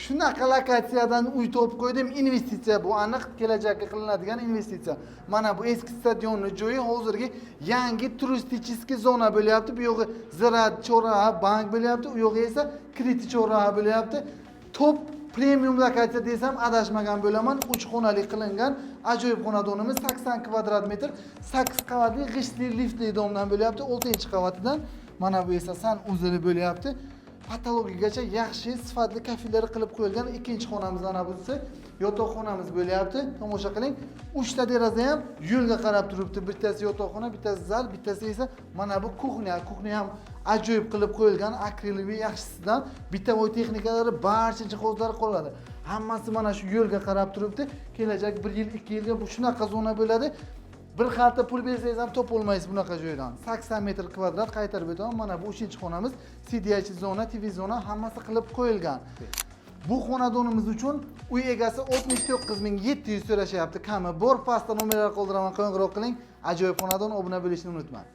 Shunaqa lokatsiyadan uy topib qo'ydim. Investitsiya bu, aniq kelajakka qilinadigan investitsiya. Mana bu eski stadionni joyi hozirgi yangi turistik zona bo'lyapti. Bu yog'i Ziraat chorraha, bank bo'lyapti, u yog'i esa Kriti chorraha bo'lyapti. Top premium lokatsiya desam, adashmagan bo'laman. Uch xonali qilingan ajoyib xonadonimiz, 80 kvadrat metr, 8 qavatli, g'ishtli, liftli дом dan bo'lyapti, 6 qavatidan. Mana bu esa санузел i bo'lyapti. Потолок igacha yaxshi sifatli kafellar qilib qo'yilgan. Ikkinchi xonamiz mana bunisi, yotoqxonamiz bo'lyapti. Tomosha qiling, uchta deraza ham yo'lga qarab turibdi. Bittasi yotoqxona, bittasi zal, bittasi esa mana bu кухня. Кухня ham ajoyib qilib qo'yilgan, акриловый, yaxshisidan. Бытовой texnikalari, barcha jihozlari qoladi, hammasi mana shu yo'lga qarab turibdi. Kelajak bir yil, 2 yilga bu shunaqa zona bo'ladi, bir xalta pul bersangiz ham topolmaysiz bunaqa joydan. 80 metr kvadrat, qaytarib o'taman, mana bu uchinchi xonamiz, сидячий zona, TV zona, hammasi qilib qo'yilgan. Bu xonadonimiz uchun uy egasi 69 700 so'rashyapti, kami bor. Pastda nomerlar qoldiraman, qo'ng'iroq qiling. Ajoyib xonadon, obuna bo'lishni unutmang.